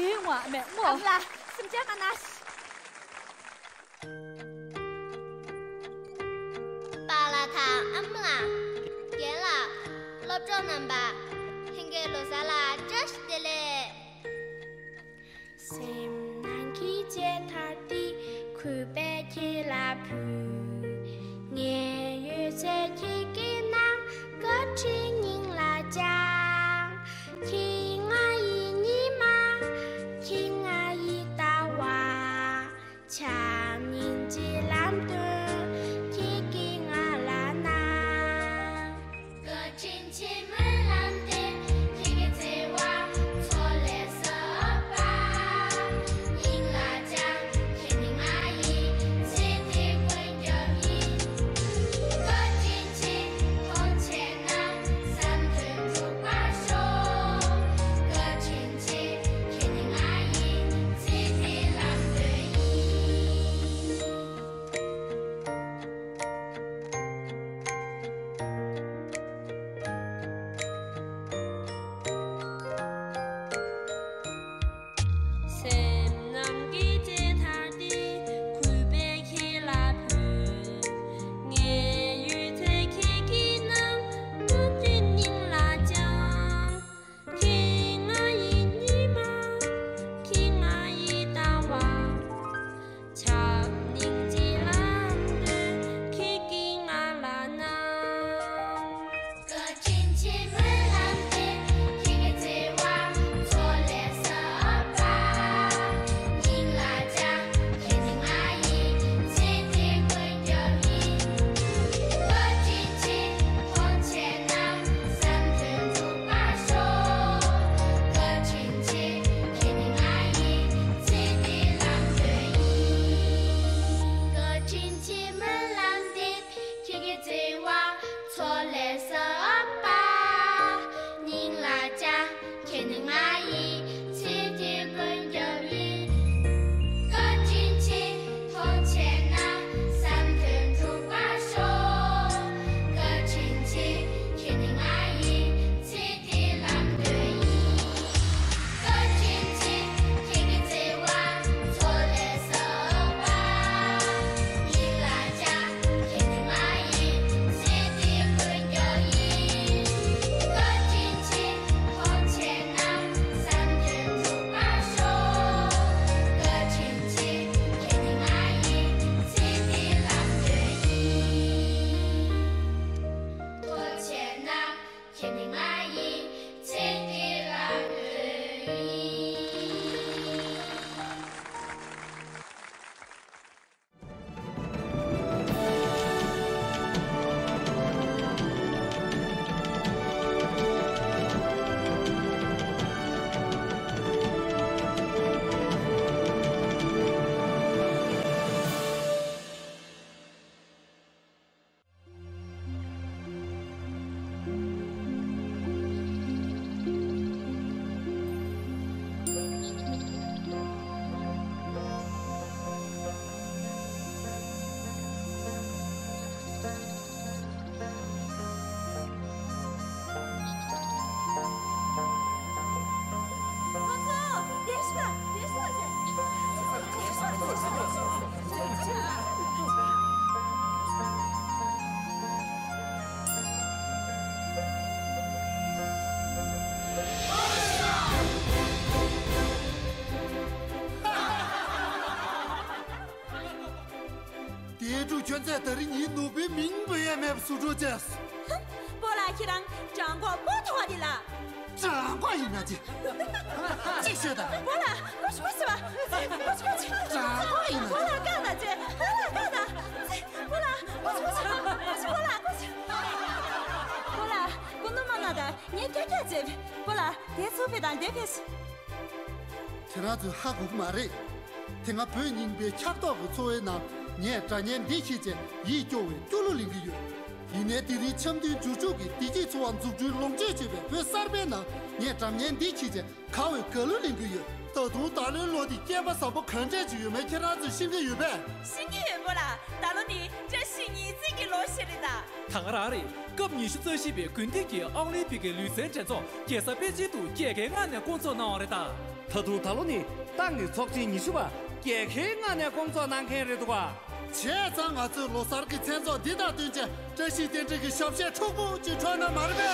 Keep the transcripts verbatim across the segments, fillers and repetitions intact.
ཡུལ་ངོ་མེད་ངོ་། ཨ་མ་ལགས་སེམས་ཅན་མ་ན། པཱ་ལགས་དང་ཨ་མ་ལགས། རྒན་ལགས། སློབ་གྲོགས་རྣམ་པ། ལྷན་རྒྱས་ལོ་གསར་ལ་བཀྲ་ཤིས་བདེ་ལེགས། སེམས་ནང་གི་བྱེ་ཐང་འདི་གུས་པས་ཁྱེད་ལ་ཕུལ། ངའི་ཡོད་ཚད་ཁྱེད་ཀྱི་ནང་། བཀའ་དྲིན་སྙིང་ལ་བཅངས། ཁྱེད་ང་ཡི་ཉི་མ། ཁྱེད་ང་ཡི་ཟླ་བ། བྱམས་སྙིང་རྗེའི་ལམ་སྟོན་ཁྱེད་ཀྱིས་ང་ལ་གནང་། བཀའ་དྲིན་ཆེ། སྨོན་ལམ་འདེབས། ཁྱེད་ཀྱི་བརྩེ་བ་མཚོ་ལས་ཟབ་པ། སྙིང་ལ་བཅངས། ཁྱེད་ནི་ང་ཡི་ཚེ་འདིའི་མགོན་སྐྱབས་ཡིན། བཀའ་དྲིན་ཆེ། མཐོང་ཆེན་ན་བསམ་དོན་འགྲུབ་པར་ཤོག་བཀའ་དྲིན་ཆེ། ཁྱེད་ནི་ང་ཡི་ཚེ་འདིའི་ལམ་སྟོན་ཡིན། སེམས་ནང་གི་བྱེ་ཐང་འདི་གུས་པས་ཁྱེད་ལ་ཕུལ། ངའི་ཡོད་ཚད་ཁྱེད་ཀྱི་ནང་། བཀའ་དྲིན་སྙིང་ལ་བཅངས། ཁྱེད་ང་ཡི་ཉི་མ། ཁྱེད་ང་ཡི་ཟླ་བ། བྱམས་སྙིང་རྗེའི་ལམ་སྟོན་ཁྱེད་ཀྱིས་ང་ལ་གནང་། བཀའ་དྲིན་ཆེ། སྨོན་ལམ་འདེབས། ཁྱེད་ཀྱི་བརྩེ་བ་མཚོ་ལས་ཟབ་པ། སྙིང་ལ་བཅངས། ཁྱེད་ནི་ང་ཡི་ཚེ་འདིའི་མགོན་སྐྱབས་ཡིན། བཀའ་དྲིན་ཆེ། མཐོང་ཆེན་ན་བསམ་དོན་འགྲུབ་པར་ཤོག་བཀའ་དྲིན་ཆེ། ཁྱེད་ནི་ང་ཡི་ཚེ་འདིའི་ལམ་སྟོན་ཡིན། བཀའ་དྲིན་ཆེ། སྨོན་ལམ་འདེབས། ཁྱེད་ཀྱི་བརྩེ་བ་མཚོ་ལས་ཟབ་པ། སྙིང་ལ་བཅངས། ཁྱེད་ནི་ང་ཡི་ཚེ་འདིའི་མགོན་སྐྱབས་ཡིན། བཀའ་དྲིན་ཆེ། མཐོང་ཆེན་ན་བསམ་དོན་འགྲུབ་པར་ཤོག་བཀའ་དྲིན་ཆེ། ཁྱེད་ནི་ང་ཡི་ཚེ་འདིའི་ལམ་སྟོན་ཡིན། བཀའ་དྲིན་ཆེ། ཁྱེད་ཀྱི་བརྩེ་བ་མཚོ་ལས་ཟབ་པ། སྙིང་ལ་བཅངས། ཁྱེད་ནི་ང་ཡི་ཚེ་འདིའི་མགོན་སྐྱབས་ཡིན། བཀའ་དྲིན་ཆེ། མཐོང་ཆེན་ན་བསམ་དོན་འགྲུབ་པར་ཤོག་བཀའ་དྲིན་ཆེ། ཁྱེད་ནི་ང་ཡི་ཚེ་འདིའི་ལམ་སྟོན་ཡིན། མཐོང་ཆེན་ན། ཁྱེད་ནི་ང་ཡི་ཚེ་འདིའི་ལམ་སྟོན་ཡིན། དེའི་དྲུག་ཁྱོད་ཚོས་ད་རིང་ངའི་ནུ་བོའི་མིང་འབོད་ཡས་མེད་པ་བཟོ་འགྲོ་བྱས། སྤོ་ལགས་ཁྱེད་རང་བྲང་ཁོག་སྤོ་ཐོག་དེ་ལ། བྲང་ཁོག་ཡིན་ན་ཅི། ཅི་ཤོད་དང་། སྤོ་ལགས་ཀོ་ཤི་ཀོ་ཤི་བ། ཀོ་ཤི་ཀོ་ཤི། བྲང་ཁོག་ཡིན་ན་སྤོ་ལགས་བཀག་དང་ཅི། སྤོ་ལགས་བཀག་དང་། སྤོ་ལགས་ཀོ་ཤི་ཀོ་ཤི། སྤོ་ལགས་ཀོ་ཤི། སྤོ་ལགས་སྐུ་མདུན་མ་ན་དང་ངས་ཀྱ་ཀྱ་བྱེད། སྤོ་ལགས་དེ་ཚུར་ཕེབས་དང་དེ་ཕེབས། ཁྱེད་རང་ཚོས་ཧ་གོ་གི་མ་རེད། དེ་སྔ་བོད་རྙིང་པའི་འཁྱག་ཐོག་གི་འཚོ་བའི་ནང་ངས་སྒྲ་སྙན་འདི་ཤེས་བྱས་ཡིད་སྐྱོ་བའི་སྐྱོ་གླུ་ལེན་གྱི་ཡོད། ཡིན་ནའི་དེ་རིང་འཆམ་མཐུན་འབྱོར་ཕྱུག་གི་བདེ་སྐྱིད་འཚོ་བ་འཛུགས་སྐྲུན་ལོངས་སྤྱོད་བྱེད་པའི་བོད་གསར་པའི་ནང་ངས་སྒྲ་སྙན་འདི་ཤེས་བྱས་དགའ་བའི་དགའ་གླུ་ལེན་གྱི་ཡོད། ད་དུང་ད་ལོའི་ལོ་འདི་སྐྱེས་པ་བཟང་པོ་གང་འདྲས་ཅིག་ཡོད་མེད་ཁྱེད་རང་ཚོས་ཤེས་ཀྱི་ཡོད་པས། ཤེས་ཀྱི་ཡོད། སྤོ་ལགས་ད་ལོ་འདི་བཀྲ་ཤིས་ཉིས་བརྩེགས་ཀྱི་ལོ་ཞིག་རེད་ད། ད་ག་རང་རེད། སྐབས་ཉི་ཤུ་རྩ་བཞི་པའི་དགུན་སྟོན་གྱི་ཨོ་ལིམ་ཕིག་གི་ལུས་རྩལ་འགྲན་ཚོགས་རྒྱལ་ས་པེ་ཅིན་དུ་རྒྱལ་ཁའི་ངང་ནས་བསྐོང་ཚོགས་གནང་བ་རེད་ད། ད་དུང་ད་ལོ་ནི་ཏང་གི་ཚོགས་ཆེན་ཉི་ཤུ་པ་རྒྱལ་ཁའི་ངང་ནས་སྐོང་ཚོགས་གནང་མཁན་རེད་འདུག་ག་བྱས་ཙང་ང་ཚོས་ལོ་གསར་གྱི་མཚན་ཚོགས་འདི་དང་བསྟུན་བྱས་བཀྲ་ཤིས་རྟེན་འབྲེལ་གྱི་ཞབས་གཞས་འཁྲུག་པོ་ཅིག་འཁྲབ་ན་མ་རེད་པས།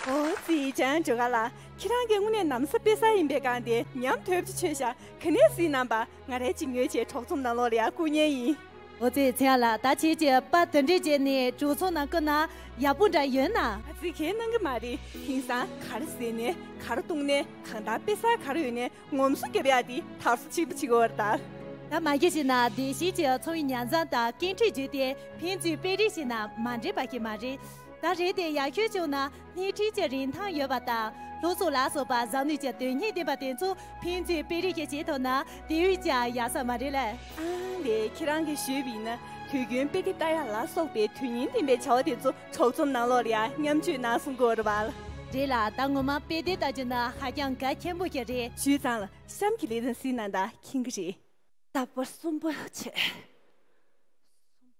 འོ་ཙི་ཅང་ཇོ་ག་ལ། ཁྱེད་རང་གིས་དངོས་གནས་ནམ་ས་དཔེ་ས་ཡིན་པའི་སྒང་དེ་ཉམས་དོད་པོ་ཆོད་ཤག་ག་ནས་གཟིགས་གནང་པ། ང་རའི་ཅིག་ཉོས་བྱས་གྲོགས་ཚོམས་ནང་ལོགས་ལ་ཡར་བསྐུར་མཁན་ཡིན། འོ་ཙི་ཚེ་ཡ་ལགས། ད་བྱས་རྗེས་པར་དེ་འདྲས་བྱས་ནས་གྲོགས་ཚོམས་ནང་བསྐུར་ན་ཡག་པོ་འདྲ་ཡོད་ན། ཨ་ཙི་ཁྱེད་གནང་གི་མ་རེད། དེང་སང་ག་རེ་ཟས་ནས་ག་རེ་བཏུང་ནས་གང་ལྟར་དཔེ་ས་ག་རེ་ཡོད་ནས་ངོམ་སོ་རྒྱབ་ཡག་དེ་དར་སོ་ཆེན་པོ་བྱེད་དགོས་པ་རེད་ད། ད་མ་གཞི་བྱས་ན་བདེ་སྐྱིད་ཀྱི་འཚོ་བའི་ཉར་མཚམས་དང་སྐད་འཕྲིན་བརྒྱུད་དེ་ཕན་ཚུན་སྤེལ་རེས་བྱས་ན་མ་འགྲིག་པ་ཞིག་མ་རེད། ད་རེས་དེ་ཡག་ཤོས་བྱུང་ན་སྣེ་ཁྲིད་ཀྱི་རིན་ཐང་ཡོད་པ་དང་སློབ་གསོ་ལ་སོགས་པ་འཛམ་གླིང་གི་དོན་སྙིང་ལྡན་པ་དེ་ཚོ་ཕན་ཚུན་སྤེལ་རེས་ཀྱི་བྱེད་ཐུབ་ན་དེ་བས་ཀྱང་ཡག་ས་མ་རེད་ལེ། ཨ་ལས། ཁྱེད་རང་གིས་ཞུས་པ་ཡིན་ན་དུས་རྒྱུན་དཔེ་དེབ་ལྟ་ཡག་ལ་སོགས་པའི་དོན་སྙིང་ལྡན་པའི་བྱ་བ་དེ་ཚོ་གྲོགས་ཚོམས་ནང་ལོགས་ལ་ཡང་མཉམ་སྤྱོད་གནང་གསུང་གི་ཡོད་རེད་པ། རེད་ལ། ད་ངོ་མ་དཔེ་དེབ་ལྟ་རྒྱུ་ན་ཧ་ཅང་དགའ་ཆེན་པོ་ཞིག་རེད། ཞུས་ཙང་ལ་གཤམ་གྱི་ལས་དོན་གཟིགས་གནང་དང་མཁྱེན་གྱི་རེད། རྟག་པར་གསུམ་པ་བྱས། གསུམ་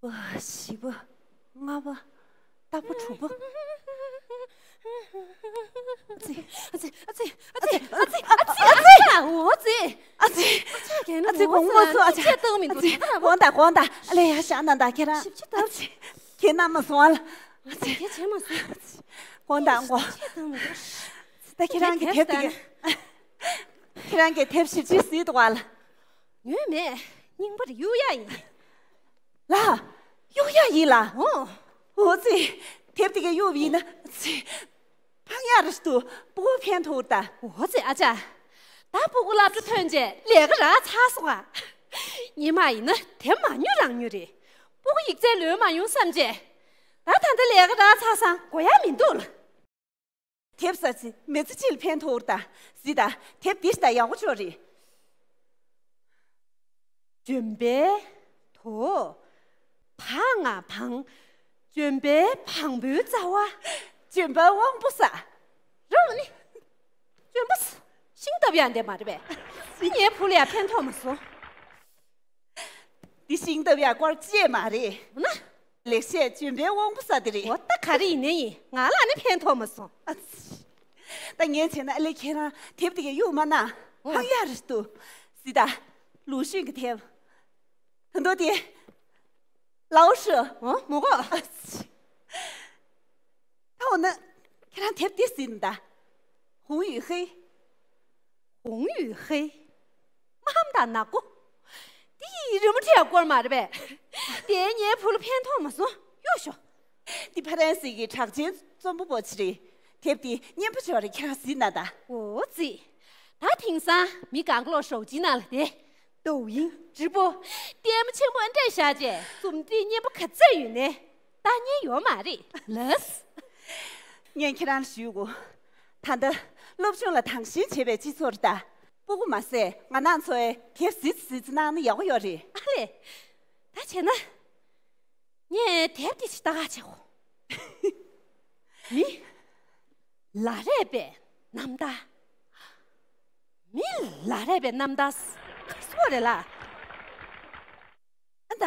པ། བཞི་པ། ལྔ་པ། རྟག་པར་དྲུག་པ། ཨ་ཙི། ཨ་ཙི། ཨ་ཙི། ཨ་ཙི། ཨ་ཙི། ཨ་ཙི། ཨ་ཙི། ཨ་ཙི། ཨ་ཙི། ཨ་ཙི། ཨ་ཙི། ཨ་ཙི། དགོངས་པ་མ་ཚོམས། ཨ་ཙི། ཨ་ཙི། དགོངས་དག། དགོངས་དག། ཨ་ལས། ཡར་བཞག་གནང་དང་ཁྱེད་རང་། ཞིབ་ཅིག་ལྟ། ཨ་ཙི། ཁྱེད་རྣམ་མ་སོང་ཨ་ལ། ཨ་ཙི། ཁྱེད་བྱས་མ་སོང་། ཨ་ཙི། དགོངས་དག་གོ། ཞིབ་ཅིག་ལྟ་མི་འདུག་ད་ཁྱེད་རང་གི་དེབ་དེ་ག་ཁྱེད་རང་གི་དེབ་ཞིབ་ཅིག་གཟིགས་འདུག་ཨ་ལ། ངོ་མ་རྙིང་པ་རེད། གཡུག་ཡག་ཡིན། ལགས། གཡུག་ཡག་ཡིན་ལགས། འོ། འོ་ཙི། དེབ་དེ་ག་གཡུག་པ་ཡིན་ན་ཙི། ཕངས་ཡག་རེད་འདུག་སྤུ་གུ་ཕན་ཐོགས་ད། འོ་ཙི། ཨ་ཅག་ད་སྤུ་གུ་སློབ་གྲྭ་ཐོན་རྗེས་ལས་ཀ་རག་ཚར་སོང་ཨ། སྔོན་མ་ཡིན་ན་དེབ་མང་ཉུང་རང་ཉུང་རེད། སྤུ་གུ་ཡིག་ཚད་ལོན་མ་ཡོང་བསམ་རྗེས། ད་ད་ལྟ་ལས་ཀ་རག་ཚར་སོང་། དགོས་ཡག་མི་འདུག་ལགས། དེབ་ཟེར་ཙི་མི་ཚེ་གཅིག་ལ་ཕན་ཐོགས་ད། གཟིགས་ད། དེབ་འདི་ཞིག་ད་ཡག་པོ་ཅིག་རེད། ལྗོན་པའི་མདོག་བང་ང་བང་། ལྗོན་པའི་བང་བུའི་རྩ་བ། ལྗོན་པ་དབང་པོ་ས། རེད་ནི། ལྗོན་པ་ཤིང་བཏབ་ཡག་འདི་མ་རེད་པས། འདི་ངའི་བུ་ལ་ཡང་ཕན་ཐོགས་མ་སོང་། འདི་ཤིང་བཏབ་ཡག་སྐོར་ཅིག་མ་རེད། འོ་ན། ལེགས་བཤད་ལྗོན་པའི་དབང་པོ་ས་དེ་རེད། འོ་ད་ག་རེ་ཡིན་ནའི་ཡིན། ང་ལ་ནི་ཕན་ཐོགས་མ་སོང་། ཨ་ཙི། ད་ངས་བྱས་ན་ཨ་ལས་ཁྱེད་རང་དེབ་དེ་ག་གཡུག་མ་གནང་། འོ། ཕངས་ཡག་རེད་འདུག་གཟིགས་ད། ལུའུ་ཞུན་གྱི་དེབ། ད་དོ་དེ། ལའོ་ཧྲི། འོ། མོ་གོ། ཨ་ཙི། ད་འོ་ན། ཁྱེད་རང་དེབ་དེ་གཟིགས་ད། ཧོང་ཡུས་ཧེ། ཧོང་ཡུས་ཧེ། མ། དང་ནག་པོ། དེ་ཡི་རི་མོ་བྲིས་ཡ་སྐོར་མ་རེད་པས། དེ་ངའི་བུ་ལ་ཕན་ཐོགས་མ་སོང་། གཡོག་ཤོག་འདི་ཕ་རན་སི་གི་གྲགས་ཅན་རྩོམ་པ་པོ་ཅིག་རེད། དེབ་འདི་སྙན་པོ་ཅིག་ཡོད་རེད། ཁྱེད་རང་གཟིགས་ན་ད། འོ་ཙི། ད་དེང་སང་མི་གང་ག་ལོག་ཞོགས་ཇི་ནང་ལ་བསྡད། 抖音直播། ལྟད་མོ་ཆེན་པོ་འདྲ་བཞག་བྱས་རྩོམ་བྲིས་སྙན་པོ་ག་ཚོད་ཡོད་ནའི་ལྟ་ཉན་ཡོད་མ་རེད་ལགས། ངས་ཁྱེད་རང་ལ་ཞུ་དགོས། ད་ལྟ་སློབ་ཆུང་ལ་དང་ཞེན་བྱེད་པའི་སྤྱི་ཚོགས་རེད་ད། སྤུ་གུ་མ་ཟད་ང་རང་ཚོའི་དེབ་གཟིགས་གཟིགས་གནང་ན་ཡག་པོ་ཡོད་རེད། ཨ་ལས། ད་བྱས་ན། ངས་དེབ་འདི་ཞིག་ལྟ་ག་བྱེད་གོ། མི། ལ་རས་པའི་རྣམ་ཐར། མི་ལ་རས་པའི་རྣམ་ཐར། ག་སོ་རེད་ལ། ཨ་ད།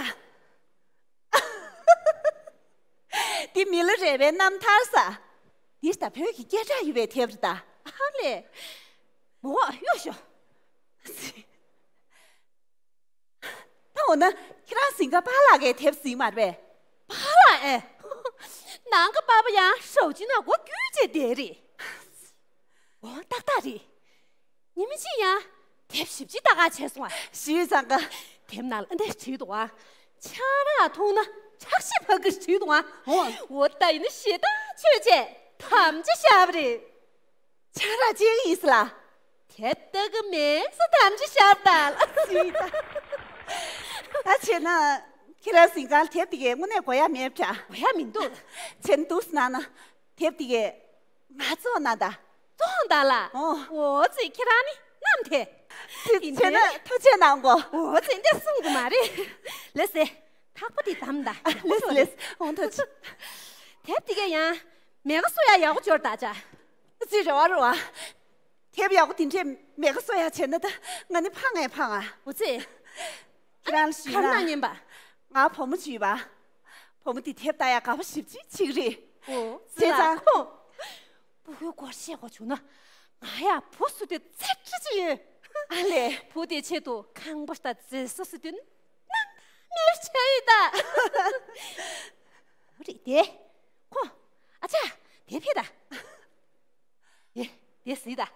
འདི་མི་ལ་རས་པའི་རྣམ་ཐར་ས། འདི་ད་བོད་ཀྱི་སྐད་གྲགས་ཡོད་པའི་དེབ་རེད་ད། ཨ་ལས། མོ་གཡོག་ཤོག་ད་འོ་ན་ཁྱེད་རང་གཟིགས་མཁན་པཱ་ལགས་ཀྱིས་དེབ་གཟིགས་མ་རེད་པས། པཱ་ལགས་ཨེ། ནང་གི་པཱ་པ་ཡང་ཞོགས་ཇི་ནང་སྒོ་བརྒྱུད་བྱས་བསྡད་རེད། འོ་ཏག་ཏག་རེད། ཉི་མ་གཅིག་ཡང་དེབ་ཞིབ་ཅིག་ལྟ་ག་བྱས་སོང་ཨ། ཞུས་ཙང་ཀ་དེབ་ནང་ལ་འདི་འདྲ་བྲིས་འདུག་ཨ། ཆང་རག་འཐུང་ན་ཁྲག་ཤེད་འཕར་གི་བྲིས་འདུག་ཨ། འོ། འོ་ད་ཡིན་ན་ཞེ་སྡང་ཆོས་བྱས་དམ་བཅའ་བཞག་པ་རེད། ཆང་རག་བཅད་ཀྱི་ཡིན་ཟེར་ལ། དེ་ལྟ་གི་མེད་ཟེར་དམ་བཅའ་བཞག་པ་ད་ལ་ཟིན་ད། ད་བྱས་ན་ཁྱེད་རང་གཟིགས་མཁན་དེབ་དེ་གའི་དངོས་གནས་དགོས་ཡ་མེད་པ་འདྲ། དགོས་ཡ་མི་འདུག་བྱས་ན་འདུག་ཟེར་ན་ན་དེབ་དེ་གའི་ང་བཙོང་ན་ད། བཙོང་ད་ལ། ཨོ། འོ་ཙི་ཁྱེད་རང་ནི་ནམ་དེ། དེ་བྱས་ན་ཐུགས་རྗེ་གནང་གོ། འོ་ཙི་འདི་གསུང་གི་མ་རེད། ལེ་སེ། ཐག་པ་དེ་དམ་ད། ལེ་སེ་ལེ་སེ་འོང་ཐུགས་རྗེ། དེབ་དེ་གའི་ཡང་མེ་ག་སོ་ཡ་ཡག་པོ་འབྱོར་ད་ཅ། ཙི་རེ་བ་རེ་བ། དེབ་ཡག་པོ་དེ་འདྲས་མེད་ཀ་གསོ་ཡག་བྱས་ན་ད་ང་ནི་ཕངས་ངས་ཕངས་ཨ། འོ་ཙི། ཁྱེད་རང་ལ་ཞུས་ན། ག་རེ་གནང་ཉན་པ། ང་བུ་མོ་ཅིག་ཡོད་པ། བུ་མོ་དེ་དེབ་ལྟ་ཡག་དགའ་པོ་ཞེ་པོ་ཅིག་རེད། འོ་ཙི་བྱས་ཙང་ལ་ཁོ། སྤུ་གུའི་སྐོར་བཤད་དགོས་བྱུང་ན། ང་ཡ་བུ་བཟོ་འདོད་ཚ་ཁྲི་ཅིག་ཡོད། ཨ་ལས། བུ་དེའི་ཆེད་དུ་ཁང་པ་དང་མཛེས་བཟོ་བཟོ་འདོད་སྣང་མེད་བྱས་ཡོད་ད། འོ་རེད་དེ། ཁོ། ཨ་ཅག་དེ་ཕེབས་ད། དེ་དེ་གཟིགས་དང་།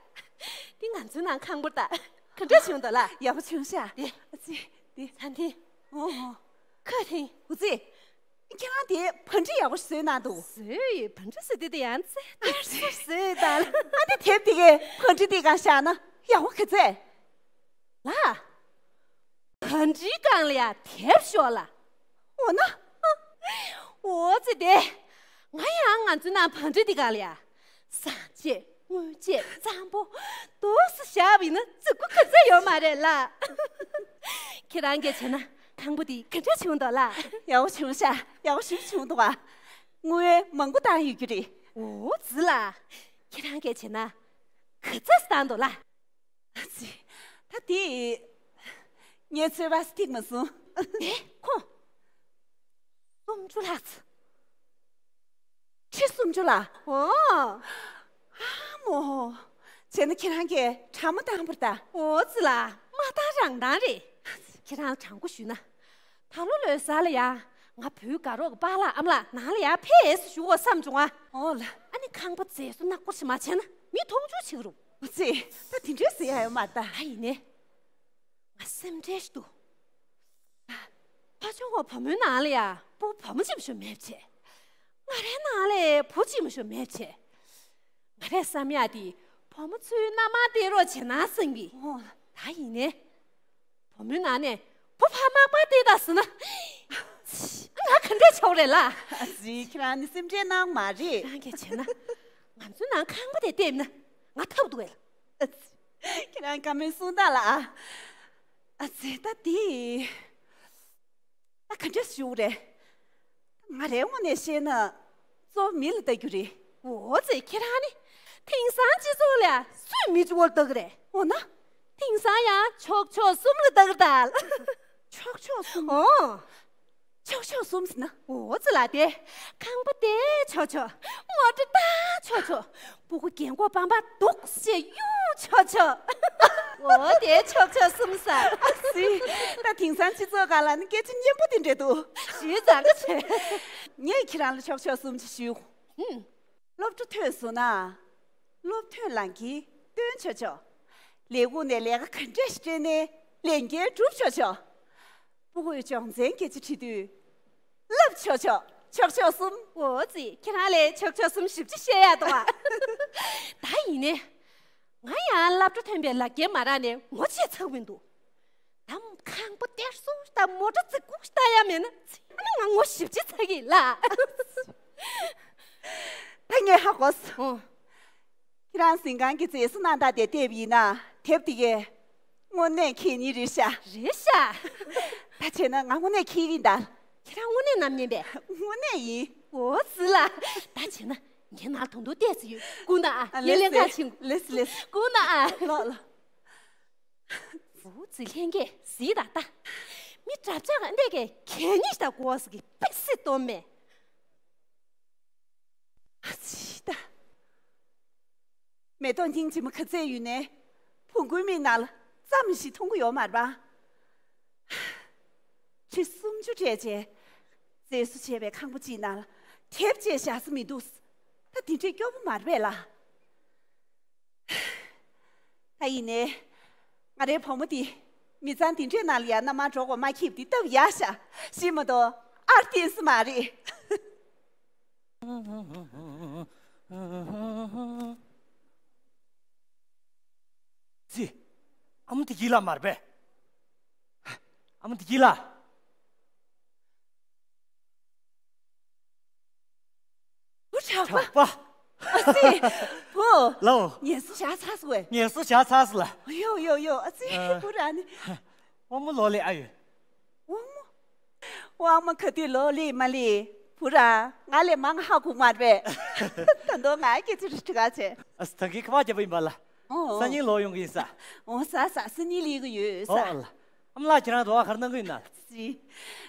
འདི་ང་ཚོའི་ནང་ཁང་པ་དང་ག་འདྲ་བྱུང་འདུག་ལ། ཡག་པོ་བྱུང་ཤག་དེ། ཨ་ཙི། དེ། ཚ་འཐེན། ཨོ་ཨོ། ཁ་འཐེན། འོ་ཙི། ཁྱེད་རང་དེ་བ་འབྲི་ཡག་པོ་བཟོས་གནང་འདུག་བཟོས་ཡོད། བ་འབྲི་བཟོས་དེ་དེ་ཡང་ཙེ་ཏེར་སེ་བཟོས་དང་། ཨ་འདི་དེབ་དེ་གའི་བ་འབྲི་དེ་གང་བཞག་ན་ཡག་པོ་ག་ཚད། ལ། བ་འབྲིའི་སྒང་ལ་ཡ་དེབ་ཤོག་ལ། འོ་ན། འོ་ཙི་དེ། ང་ཡང་ང་ཚོའི་ནང་བ་འབྲི་དེ་ག་ལ་ཡ། བཟང་བྱས་དངོས་བྱས་གཙང་པོ་འདུག་སེ་བཞག་པ་ཡིན་ན་བརྩི་བཀུར་ག་ཚད་ཡོད་མ་རེད་ལ། ཁྱེད་རང་གིས་བྱས་ན་ཁང་པ་དེ་ག་འདྲ་བྱུང་འདུག་ལ། ཡག་པོ་བྱུང་ཤག་ཡག་པོ་ཞིག་བྱུང་འདུག་ཨ། དངུལ་མང་པོ་བཏང་ཡོད་རྒྱུ་རེད། འོ་ཙི་ལ། ཁྱེད་རང་གིས་བྱས་ན་ག་ཚད་བཏང་འདུག་ལ། ཨ་ཙི། ད་དེ། ངས་ཚོད་དཔག་ཐིག་མ་སོང་། ཨེ་ཁོ། སུམ་ཅུ་ལྷག་ཙམ། ཁྲི་སུམ་ཅུ་ལ། འོ། ཨ་མོ། བྱས་ན་ཁྱེད་རང་གིས་གྲངས་མ་བཏང་བར་ད། འོ་ཙི་ལ། མ་བཏང་རང་བཏང་རེད། ཁྱེད་རང་དྲང་པོ་ཞུས་ན། ད་ལོ་ལོའི་གཟའ་ལ་ཡ། ང་བུའི་དགའ་རོགས་ཀྱི་པཱ་ལགས་ཨ་མ་ལགས་ནང་ལ་ཡར་ཕེབས་ཞུ་དགོས་བསམ་བྱུང་ཨ། འོ་ལ། ཨ་ནི་ཁང་པ་མཛེས་བཟོ་ནག་པོ་ཞིག་མ་བྱས་ན་མི་མཐོང་ཆུང་བྱེད་ཀྱི་རེད། འོ་ཙི། ད་དེ་འདྲའི་ཟེར་ཡ་ཡོད་མ་རེད་ད། ད་ཡིན་ནའི། ང་སེམས་ཁྲལ་ཞིག་འདུག་ཕ་ཆུང་བ་བུ་མོའི་ནང་ལ་ཡ་སྤུ་གུ་བུ་མོ་གཅིག་མ་ཞིག་མེད་བྱས། ང་རའི་ནང་ལ་བུ་གཅིག་མ་ཞིག་མེད་བྱས། ང་རས་བསམ་ཡག་དེ་བུ་མོ་ཚོའི་མནའ་མར་སྟེར་རོགས་བྱས་ན་བསམ་གི། འོ། ད་ཡིན་ནའི། བུ་མོའི་ནང་ནས་བུ་ཕར་མག་པར་སྟེར་ད་ཟེར་ན། ང་ག་འདྲ་ཆོག་རེད་ལ། ཨ་ཙི་ཁྱེད་རང་ནི་སེམས་ཁྲལ་གནང་མ་རེད། རང་གིས་བྱས་ན། ང་ཚོའི་ནང་ཁང་པ་དེ་བལྟས་ན་ང་ཐབས་འདུག་གས། ཨ་ཙི། ཁྱེད་རང་བཀའ་མོལ་གསུང་དང་ལ། ཨ་ཙི་ད་དེ། ད་ག་འདྲ་ཞུ་རེད། ང་རའི་ངོས་ནས་བཤད་ན་གཙོ་བོ་མི་ལ་ལྟ་རྒྱུ་རེད། འོ་ཙི་ཁྱེད་རང་ནི་དེང་སང་སྤྱི་ཚོགས་ལ་སུས་མི་གཙོ་བོར་ལྟ་གི་རེད། འོ་ན། དེང་སང་ཡང་ཕྱོགས་ཕྱོགས་གསུམ་ལ་ལྟ་གི་རེད་ད། ཕྱོགས་ཕྱོགས་གསུམ། འོ། ཕྱོགས་ཕྱོགས་གསུམ་ཟེར་ན། འོ་ཙི་ལ་དེ། ཁང་པ་དེ་ཕྱོགས་ཕྱོགས། ངོ་སྤྲོད་ད་ཕྱོགས་ཕྱོགས། སྤུ་གུ་རྒན་གོག་པང་པར་འདུག་ཅེས་གཡུག་ཆོག་ཆོག་འོ་དེ་ཆོག་ཆོག་གསུམ་ཟེར། ཨ་ཙི། ད་དེང་སང་སྤྱི་ཚོགས་སྒང་ལ་ནི་སྐད་ཆ་སྙན་པོ་དེ་འདྲ་འདུག་ཞུས་ཙང་ཀ་བྱས། ངས་ཁྱེད་རང་ལ་ཆོག་ཆོག་གསུམ་ཅིག་ཞུ། ཧུམ། སློབ་གྲྭ་ཐོན་སོང་ན། སློབ་ཐོན་ལམ་ཁྱེར་སྟོན་ཆོག་ཆོག་ལས་ཁུངས་ནས་ལས་ཀ་ག་འདྲ་ཞིག་སྤྲད་ནའི། ལས་འགན་སྒྲུབ་ཆོག་ཆོག་སྤུ་གུའི་སྦྱོང་ཚན་སྐད་ཆ་དྲིས་དུས། ལབ་ཆོག་ཆོག་ཆོག་ཆོག་གསུམ། འོ་ཙི། ཁྱེད་རང་ལས་ཆོག་ཆོག་གསུམ་ཞིབ་ཅིག་བཤད་ཡག་འདུག་ཨ། ད་ཡིན་ནའི། ང་ཡང་སློབ་གྲྭ་ཐོན་པའི་ལག་འཁྱེར་མ་རག་ནས་ངོ་ཆད་ཚར་གི་འདུག་ད་ཁང་པ་སྟེར་སོང་ད་མོ་ཊ་ཙི་ཀུ་ཞིག་ལྟ་ཡ་མེད་ན་ཙི་ཨ་ནི་ང་ངོ་ཞིབ་ཅིག་ཚ་གི་ལ། ད་ངས་ཧ་གོ་སོང་། ཨོ། ཁྱེད་རང་གཟིམ་ཁང་གི་མཛེས་བཟོ་གནང་སྟངས་དེ་བལྟས་པ་ཡིན་ན་དེབ་དེ་གས་དངོས་གནས་ཁྱེད་ཉིད་རེད་ཤག་རེད་ཤག་ད་བྱས་ན་ང་དངོས་གནས་ཁྱེད་ཡིན་ད། ཁྱེད་རང་དངོས་གནས་ནམ་ཉན་པས། དངོས་གནས་ཡིན། འོ་ཙི་ལ། ད་བྱས་ན་ངའི་ནང་དུང་དུ་བལྟས་སུ་ཡོད། སྐུ་ན་ཨ། ཨ་ངས་ལེན་ག་ཕྱིན། ལེས་ལེས། སྐུ་ན་ཨ། ལོ་ལོ། འོ་ཙི་ལྷན་རྒྱས་གཟིགས་དང་ལྟ། མི་དྲ་བྱ་ག་འདས་ཀས་གད་སྙིགས་དང་གོ་ཟ་གི་པེ་སི་སྟོན་མེད། ཨ་ཙི་ད། མེ་ཏོག་སྙིང་རྗེ་མོ་ག་ཚད་ཡོད་ནའི་བོང་གུའི་མིག་ནང་ལ་ཙམ་ཞིག་མཐོང་གི་ཡོད་མ་རེད་པ། ཁྲི་སུམ་ཅུ་སྤྲད་བྱས་མཛེས་བཟོ་བྱས་པའི་ཁང་པ་གཅིག་ནང་ལ་དེབ་བཅས་བཞག་ས་མི་འདུག་ད་དེ་འདྲའི་སྐྱོ་པོ་མ་རེད་པས་ལ། ད་ཡིན་ནའི། ང་རའི་བུ་མོ་འདི་མི་ཚང་འདི་འདྲའི་ནང་ལ་ཡང་མནའ་མར་འགྲོ་དགོས་མ་ཁེབས་འདི་སྟབས་ཡག་ཤག་ཤི་མ་གཏོགས་ཨར་བསྟན་ས་མ་རེད། ཙི། ཨ་མ་དེ་གྱིས་ལ་མར་པས། ཨ་མ་དེ་གྱིས་ལ། བུ་གྲགས་པ། གྲགས་པ། ཨ་ཙི། བུ། ལའོ། ངལ་གསོ་བཞག་ཚར་སོང་བས། ངལ་གསོ་བཞག་ཚར་སོང་ལ། ཡོ་ཡོ་ཡོ། ཨ་ཙི། ཨ། བུ་རང་ནི། དབང་མོ་ལོ་ལེགས་ཨ་ཡོད། དབང་མོ། དབང་མོ་ག་དུས་ལོ་ལེགས་མ་ལེགས། བུ་རང་ང་ལས་མང་ཧ་གོ་མ་རེད་པས། ད་དུང་ང་སྐད་ཆ་རེ་དྲི་ག་བྱས། ཨ་ཙི། ད་གིན་ཁ་པར་བརྒྱབ་པ་ཡིན་པ་ལ། ཨོ། སང་ཉིན་ལོག་ཡོང་གི་ཡིན་ས། ཨོ་ཟ་ཟ། སང་ཉིན་ལས་གི་ཡོད་ས། ཨོ་ལ། ཨ་མ་ལགས་ཁྱེད་རང་དོ་བ་ག་རེ་གནང་གི་ཡོད་ན། ཙི།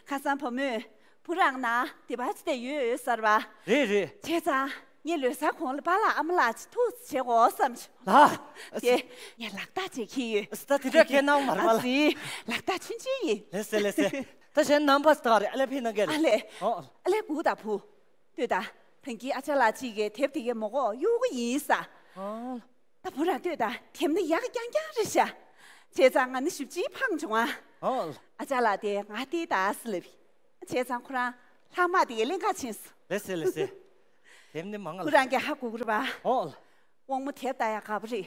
ཁ་སང་བུ་མོས་བུ་རང་ན་དེ་པ་ཅི་དེ་ཡོད་ཡོད་ཟེར་བ། རེད་རེད། བྱས་ཙང་ངས་ལོ་གསར་གོང་ལ་པཱ་ལགས་ཨ་མ་ལགས་ཅིག་ཐུག་བྱེད་དགོས་བསམ་བྱུང་། ལ། དེ་ངས་ལག་རྟགས་ཅིག་འཁྱེར་ཡོད། ད་དེ་འདྲ་ཁས་གནང་མ་རེད་པ་ལ། ཙི། ལག་རྟགས་ཆུང་ཆུང་ཡིན། ལེ་སེ་ལེ་སེ། ད་གཞན་ནམ་པ་སྟག་རེད། ཨ་ལས་ཕེ་གནང་གལ། ཨ་ལས། ཨོ། ཨ་ལས་སྒུག་དང་བུ། ལྟོས་དང་། ད་གིན་ཨ་ཅག་ལགས་གཅིག་གིས་དེབ་དེ་གའི་མོ་གོ་གཡུག་གི་ཡིན་ས། ཨོ། ད་བུ་ར་ལྟོས་དང་། དེབ་ནི་ཡག་རྐྱང་རྐྱང་རེད་ཤག་བྱས་ཙང་ང་ནི་ཞིབ་ཅིག་ཕངས་བྱུང་ཨ། ཨོ། ཨ་ཅག་ལགས་དེ་ང་ལྟོས་དང་ཟེར་ལབ། བྱས་ཙང་ཁོ་རང་ལྷག་མ་དེ་གའི་ལེན་ག་ཕྱིན་སོང་། ལེ་སེ་ལེ་སེ། དེབ་ནི་མང་ང་ལ། བུ་རང་གིས་ཧ་གོ་གི་རེད་པ། ཨོ། དབང་མོ་དེབ་ལྟ་ཡག་དགའ་པོ་རེད།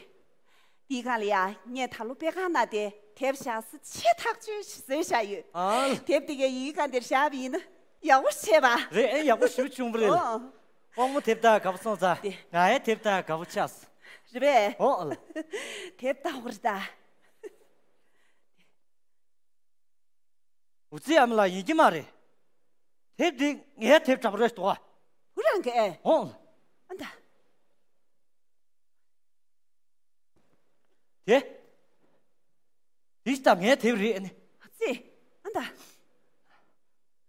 འདིའི་སྒང་ལ་ཡ་ངས་ད་ལོ་དཔེ་ཁང་ནང་དེ་དེབ་བཞག་ས་ཆེས་ཐག་ཆོད་ཞིག་བཟོས་བཞག་ཡོད། ཨ། དེབ་དེ་གའི་ཡི་གེ་སྒང་དེར་བཞག་པ་ཡིན་ན་ཡག་པོ་བྱས་པ། རེད། ཨེ་ཡག་པོ་ཞེ་པོ་བྱུང་བ་རེད་ལ། ཨོ། དབང་མོ་དེབ་ལྟ་ག་པོ་སོང་ཙང་དེ། ང་ཡང་དེབ་ལྟ་ག་པོ་ཆགས་སོང་། རེད་པས། ཨོ་ལ། དེབ་ལྟ་བར་ལྟ། འུ་ཚོའི་ཨ་མ་ལགས་ཡིན་གྱི་མ་རེད། དེབ་འདི་ངའི་དེབ་འདྲ་པོ་རེད་འདུག་ཨ། བུ་རང་གི་ཨེ། ཨོ། ཨ་ད། དེ། འདི་ལྟ་ངའི་དེབ་རེད་ཨ་ནི། ཨ་ཙི། ཨ་ད།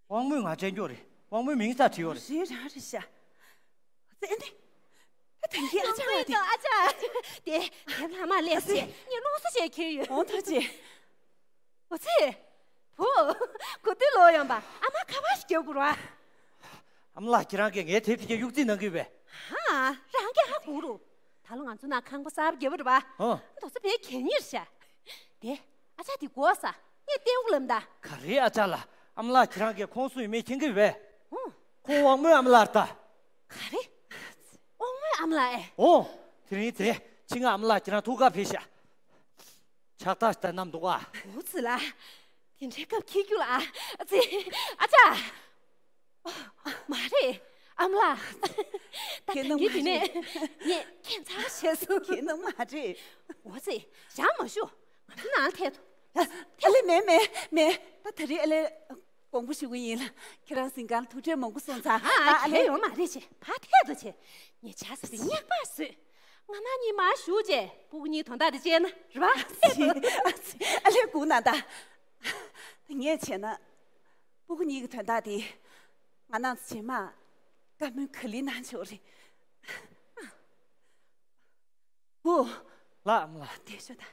དབང་མོས་ང་དྲན་རྒྱུ་རེད། དབང་མོས་མིང་ས་བྲིས་ཡོད་རེད། རེད་རང་རེད་ཤག་ཨ་ཙི་ཨ་ནི། ད་དེང་གི་ཨ་ཅག་ཨ་ཅག་དེ་དེབ་ལྷག་མ་ལས་ཨ་ཙི། ངས་ལོངས་སུ་བྱས་ཁྱེར་ཡོད། འོང་ཐུགས་རྗེ་ཆེ། འོ་ཙི། བུ། ག་དུས་ལོག་ཡོང་པ། ཨ་མ་ཁ་པར་ཞིག་རྒྱག་དགོས་ར། ཨ་མ་ལགས་ཁྱེད་རང་གིས་ངའི་དེབ་དེ་གའི་གཡུག་རྩིས་གནང་གི་ཡོད་པས། ཧ། རང་གིས་ཧ་གོ་རུ། ད་ལོ་ང་ཚོ་ནང་ཁང་པ་གསར་པ་རྒྱབ་པ་རེད་པ། ཧོ། རྡོ་སོ་བས་གད་སྙིགས་རེད་ཤག་དེ། ཨ་ཅག་དེ་དགོས་ས། ངས་བསྟན་དགོས་ལབ་ད། ག་རེ་ཨ་ཅག་ལགས། ཨ་མ་ལགས་ཁྱེད་རང་གིས་ཁོང་སུ་ཡིན་མིན་མཁྱེན་གི་ཡོད་པས། ཧོ། ཁོང་དབང་མོའི་ཨ་མ་ལགས་རེད་ད། ག་རེ། དབང་མོའི་ཨ་མ་ལགས་ཨེ། ཨོ། དེ་རིང་ཚེ་ཕྱི་ང་ཨ་མ་ལགས་ཁྱེད་རང་ཐུག་ག་ཕེབས་ཤག་ཕྱག་རྟགས་ལྟ་ནམ་འདུག་ཨ། འོ་ཙི་ལ། དེ་འདྲའི་སྐབས་ཁྱི་རྒྱུ་ལ་ཨ་ཙི། ཨ་ཅག་མ་རེད། ཨ་མ་ལགས། ད་ཁྱེད་ནང་དེ་མ་ནས་རེད། ངས་ཁྱད་མཚར་བྱས་སོང་། ཁྱེད་ནང་མ་རེད། འོ་ཙི། ཞག་མ་ཞུ། ང་ཚོ་ནང་ཐད་དོ། ཨ་ལེ་མེད་མེད་མེད། ད་ད་རེས་ཨ་ལེ། དགོངས་པ་ཞུ་གི་ཡིན་ལ། ཁྱེད་རང་གཟིམ་ཁང་ལ་ཐུགས་ཁྲལ་མང་པོ་སོང་ཙང་། ཨ་ཨ་ཨ་ལེ། ཡོང་མ་རེད་ཅེ། ཕ་ཐད་དོ་ཅེ། ངས་ཆ་ས་པའི་སྙེག་པ་བཟོས། ང་ན་གཉིས་མ་ཞུ་ཅེ། སྤུ་གུ་གཉིས་དོན་དག་དེ་བྱས་ན་རེད་པ། ཨ་ཙི། ཨ་ལེ་སྒུག་གནང་ད། ངས་བྱས་ན། སྤུ་གུ་གཉིས་ཀྱི་དོན་དག་དེ། ང་རང་ཚོ་རྗེས་མ། བཀའ་མོལ་ག་ལེར་གནང་ཆོག་རེད། ཧུ། ལགས་ཨ་མ་ལགས། དེ་ཤོད་ད།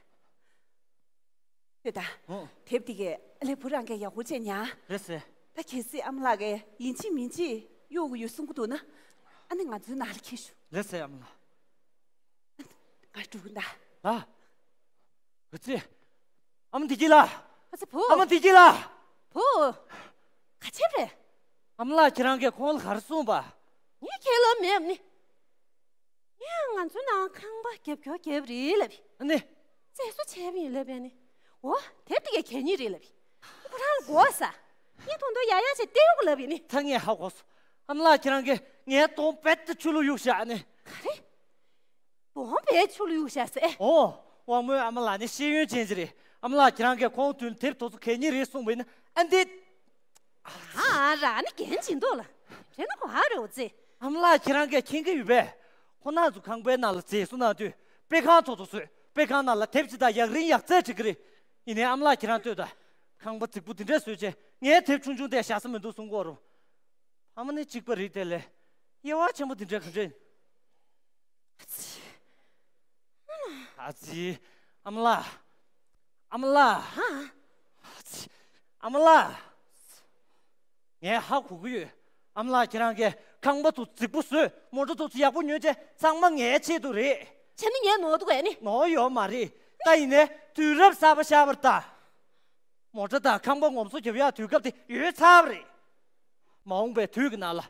ཤོད་ད། ཨོ། དེབ་དེ་གས་ཨ་ལེ་བུ་རང་གིས་ཡག་པོ་བྱས་ཉར། རེད་ཟེར། ད་གལ་སྲིད་ཨ་མ་ལགས་ཀྱིས་ཡིན་གཅིག་མིན་གཅིག་གཡུག་གི་ཡོད་གསུང་གི་འདུག་ན། ཨ་ནི་ང་ཚོའི་ནང་ལ་འཁྱེར་ཤོག་རེད་ཟེར་ཨ་མ་ལགས། ང་འགྲོ་གི་ད། ལགས། འོ་ཙི། ཨ་མ་བདེ་སྐྱིད་ལགས། ཨ་ཙི་བུ། ཨ་མ་བདེ་སྐྱིད་ལགས། བུ། ག་བྱས་པ་རེད། ཨ་མ་ལགས་ཁྱེད་རང་གིས་ཁོང་ལ་ག་རེ་གསུངས་པ། ངས་ཁས་ལེན་མེད་ནི། ངས་ང་ཚོའི་ནང་ཁང་པ་རྒྱབ་སྐྱོར་རྒྱབ་རེད་ལབ་ཡིན། ཨ་ནི། རྩེད་གསོ་བྱས་པ་ཡིན་ལབ་ཡིན་ནི། འོ་དེབ་དེ་གའི་གད་སྙིགས་རེད་ལབ་ཡིན། ཁོ་རང་ལ་དགོས་ས། ངས་ད་དུང་ཡར་ཡར་བྱས་སྟེར་དགོས་ལབ་ཡིན་ནི། ད་ངས་ཧ་གོ་སོང་། ཨ་མ་ལགས་ཁྱེད་རང་གིས་ངའི་གདོང་རྦད་དེ་ཆུ་ལ་གཡུགས་བཞག་ནི། ག་རེ། གདོང་རྦད་ཆུ་ལ་གཡུགས་བཞག་ཟེར། ཨོ། དབང་མོའི་ཨ་མ་ལགས་ནི་ཤེས་ཡོན་ཅན་ཅིག་རེད། ཨ་མ་ལགས་ཁྱེད་རང་གིས་ཁོང་མདུན་དེབ་དེ་ཚོ་གད་སྙིགས་རེད་གསུངས་པ་ཡིན་ན་ཨ་འདི། ཨ་ར་ནི་རྒན་ཇིན་དོ་ལ། རེད་ན་གོ་ཨ་རེ་འོ་ཙི། ཨ་མ་ལགས་ཁྱེད་རང་གིས་མཁྱེན་གྱི་ཡོད་པས། ཁོ་རང་ཚོ་ཁང་པའི་ནང་ལ་རྩེད་གསོ་གནང་དུས་དཔེ་ཁང་ཚོ་ཚོ་བཟོས། དཔེ་ཁང་ནང་ལ་དེབ་ཅིག་དང་ཡག་རིན་ཡག་རྩེད་བྲིས་ཀྱི་རེད། ཡིན་ནའི་ཨ་མ་ལགས་ཁྱེད་རང་ལྟོས་དང་། ཁང་པ་རྫིག་པོ་འདི་འདྲ་བཟོས་བྱས་ངའི་དེབ་ཆུང་ཆུང་དེ་བཞག་ས་མི་འདུག་གསུང་གི་ཡོད་རེད། ཕ་མ་ནི་གཅིག་པ་རེད་དེ་ལས། དབྱེ་བ་ཆེན་པོ་འདི་འདྲ་ག་འདྲ་ཡིན། ཨ་ཙི། ཨ་མ་ལགས། ཨ་མ་ལགས། ཨ་ཙི། ཨ་མ་ལགས། ངས་ཧ་གོ་གི་ཡོད། ཨ་མ་ལགས་ཁྱེད་རང་གིས་ཁང་པ་ཚོ་རྫིག་པོ་བཟོས། མོ་ཊ་ཚོ་ཡག་པོ་ཉོས་བྱས་ཚང་མ་ངའི་ཆེད་དུ་རེད། བྱས་ན་ངས་ནོར་འདུག་གས་ནི། ནོར་ཡོད་མ་རེད། ད་ཡིན་ནའི་དུས་རབས་གསར་པ་ཤར་བ་རེད་ད། མོ་ཊ་དང་ཁང་པ་ངོམ་སོ་རྒྱབ་ཡག་དུས་སྐབས་དེ་ཡོལ་ཚར་བ་རེད། མ་འོངས་པའི་དུས་ཀྱི་ནང་ལ།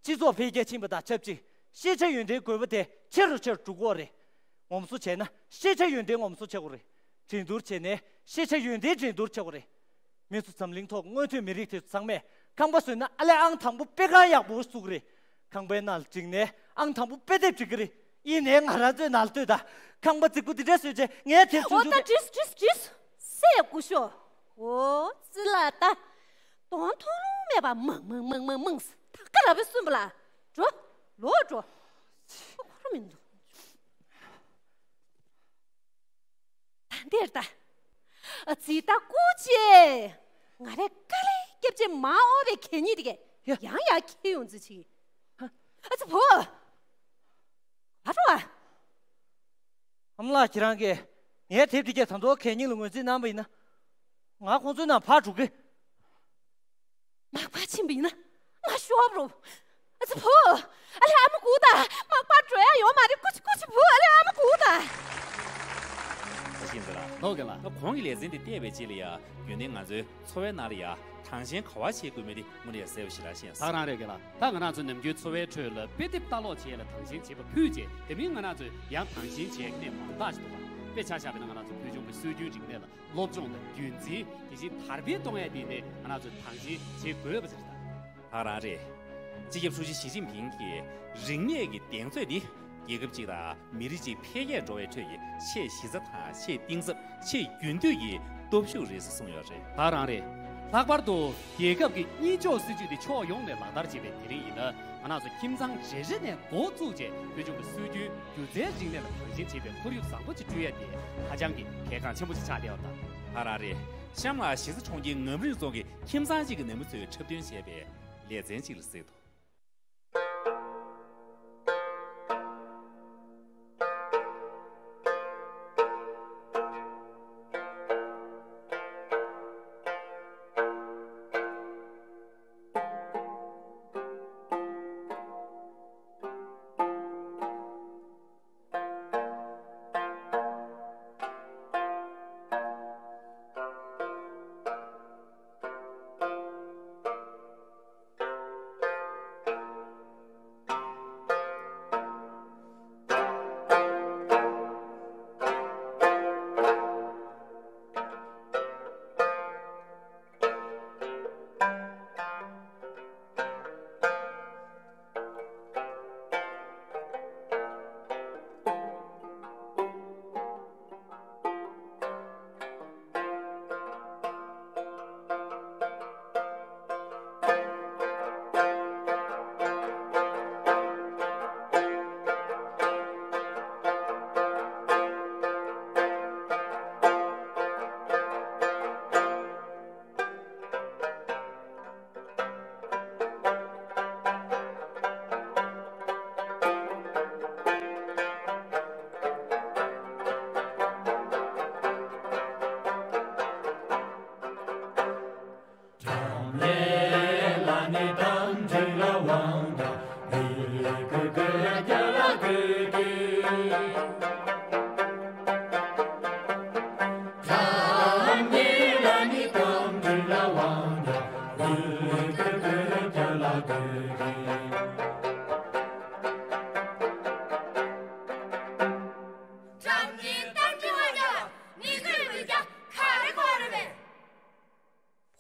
སྤྱི་ཚོགས་འཕེལ་རྒྱས་ཕྱིན་པ་དང་ཆབས་ཅིག་ཤེས་བྱ་ཡོན་ཏན་དགོས་པ་དེ་ཆེ་རུ་ཆེ་རུ་འགྲོ་གི་ཡོད་རེད། ངོམ་སོ་བྱས་ན་ཤེས་བྱ་ཡོན་ཏན་ངོམ་སོ་བྱེད་དགོས་རེད། འགྲན་བསྡུར་བྱས་ནས་ཤེས་བྱ་ཡོན་ཏན་འགྲན་བསྡུར་བྱེད་དགོས་རེད། མི་ཚོ་འཛམ་གླིང་ཐོག་མངོན་ཐོན་མི་རིགས་དེ་ཚོ་ཚང་མས་ཁང་པ་བཟོས་ན་ཨ་ལས་ཨང་དང་པོ་དཔེ་ཁང་ཡག་པོ་བཟོ་གི་རེད། ཁང་པའི་ནང་ལ་འགྲིག་ནས་ཨང་དང་པོ་དཔེ་དེབ་འབྲི་གི་རེད། ཡིན་ནའི་ང་རང་ཚོའི་ནང་ལ་ལྟོས་དང་། ཁང་པ་རྫིག་པོ་འདི་འདྲ་བཟོས་བྱས་ངའི་དེབ་ཆུང་ཆུང་དེ། འོ་ད་བྲིས་བྲིས་བྲིས། སྲས་སྐུ་ཞབས། འོ་ཙི་ལ་ད། གདོང་མཐོང་རུང་མེད་པ་མང་མང་མང་མང་མང་ད་ག་ར་བས་གསུངས་པ་ལ། འགྲོ། ལོག་འགྲོ། ཁོ་ར་མི་འདུག་ད་འདིར་ལྟ། ཨ་ཙི་ད་སྐུ་མཁྱེན། ང་རས་དཀའ་ལས་བརྒྱབ་བྱས་མ་འོངས་པའི་གད་སྙིགས་དེ་གས་ཡ། ཡང་ཡང་འཁྱེར་ཡོང་རྩིས་བྱེད། ཨ་ཙི་བུ། ཨ་རོ་ཨ། ཨ་མ་ལགས་ཁྱེད་རང་གིས་ངའི་དེབ་དེ་གས་ད་དུང་གད་སྙིགས་ལ་ངོས་འཛིན་གནང་པ་ཡིན་ན། ང་ཁོང་ཚོའི་ནང་ཕར་འགྲོ་གི། མག་པ་ཕྱིན་པ་ཡིན་ན་ང་ཤོར་བ་རེད། ཨ་ཙི་བུ། ཨ་ལས་ཨ་མ་སྒུག་དང་། མག་པ་འགྲོ་ཡ་ཡོད་མ་རེད། སྐུ་མཁྱེན་སྐུ་མཁྱེན་བུ། ཨ་ལས་ཨ་མ་སྒུག་དང་། ད་ཤིན་ཙི་ལགས། ནོར་རྒན་ལགས། ད་གོང་གི་ལེ་ཚན་འདི་བལྟས་པའི་རྗེས་ལ་ཡ། རྒྱུན་ལྡན་ང་ཚོའི་འཚོ་བའི་ནང་ལ་ཡ་དྲང་ཞེན་ག་པར་བྱེད་དགོས་མིན་དེ་དངོས་གནས་གསལ་པོ་ཞེ་དྲག་ཤེས་སོང་། ད་རང་རེད་རྒན་ལགས། ད་ང་རང་ཚོ་ནམ་རྒྱུན་འཚོ་བའི་ཁྲོད་ལ་དཔེ་དེབ་ལྟ་ཀློག་བྱེད་ཡ་ལ་དྲང་ཞེན་བྱེད་པ་ཕུད་བྱས། དེ་མིན་ང་རང་ཚོས་ཡང་དྲང་ཞེན་བྱེད་ཡ་གནས་མང་དག་ཞིག་འདུག་ག་དཔེ་ཆ་བཞག་པ་ཡིན་ན་ང་རང་ཚོ་བོད་ལྗོངས་ཀྱི་སྲོལ་རྒྱུན་རིག་གནས་ལ་སློབ་སྦྱོང་དང་རྒྱུན་འཛིན། དེ་བཞིན་དར་སྤེལ་གཏོང་ཡ་དེ་ནི་ང་རང་ཚོས་དྲང་ཞེན་བྱེད་དགོས་པ་ཞིག་རེད། ད་རང་རེད། སྤྱི་ཁྱབ་ཧྲུའུ་ཅི་ཞི་ཅིན་ཕིང་གིས་རིག་གནས་ཀྱི་གདེང་ཚོད་ནི་རྒྱལ་ཁབ་ཅིག་དང་མི་རིགས་ཅིག་འཕེལ་རྒྱས་འགྲོ་བའི་ཁྲོད་ཀྱི་ཆེས་གཞི་རྩ་དང་ཆེས་གཏིང་ཟབ། ཆེས་རྒྱུན་མཐུད་ཀྱི་སྟོབས་ཤུགས་རེད་ཟེར་གསུངས་ཡོད་རེད། ད་རང་རེད། ལྷག་པར་དུ་རྒྱལ་ཁབ་ཀྱི་གཉིས་ཕྱོགས་སྲིད་ཇུས་དེ་ཕྱོགས་ཡོངས་ནས་ལག་བསྟར་བྱེད་པའི་དེ་རིང་ཡིན་ན། ང་རང་ཚོ་ཁྱིམ་ཚང་རེ་རེ་ནས་འགོ་བཙུགས་བྱས་བོད་ལྗོངས་ཀྱི་སྲོལ་རྒྱུན་སྒྱུ་རྩལ་རིག་གནས་ལ་དྲང་ཞེན་བྱེད་པའི་ཁོར་ཡུག་བཟང་པོ་ཅིག་བསྐྲུན་ཡ་དེ་ཧ་ཅང་གི་གལ་འགངས་ཆེན་པོ་ཞིག་ཆགས་བསྡད་ཡོད་ད། ད་རང་རེད། གཤམ་ལ་གཞིས་རྩེ་གྲོང་ཁྱེར་ངམ་རིང་རྫོང་གི་ཁྱིམ་ཚང་གཅིག་གི་ནང་མི་ཚོས་འཁྲབ་སྟོན་བྱས་པའི་ལེ་ཚན་ཅིག་ལ་གཟིགས་དང་།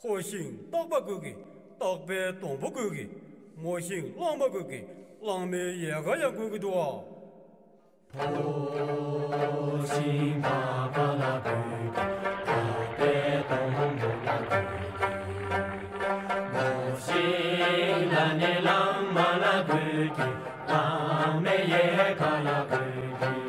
ཕོ་ཤིང་རྟག་པ་དགོས་ཀྱི། རྟག་པའི་སྡོང་པོ་དགོས་ཀྱི། མོ་ཤིང་གླང་མ་དགོས་ཀྱི། གླང་མའི་ཡལ་ག་ཡང་དགོས་ཀྱི་འདུག་ཨ། ཕོ་ཤིང་པགས་པ་ལ་དགོས་ཀྱི། རྟག་པའི་སྡོང་པོ་ལ་དགོས་ཀྱི། མོ་ཤིང་ལ་ནི་གླང་མ་ལ་དགོས་ཀྱི། གླང་མའི་ཡལ་ག་ལ་དགོས་ཀྱི།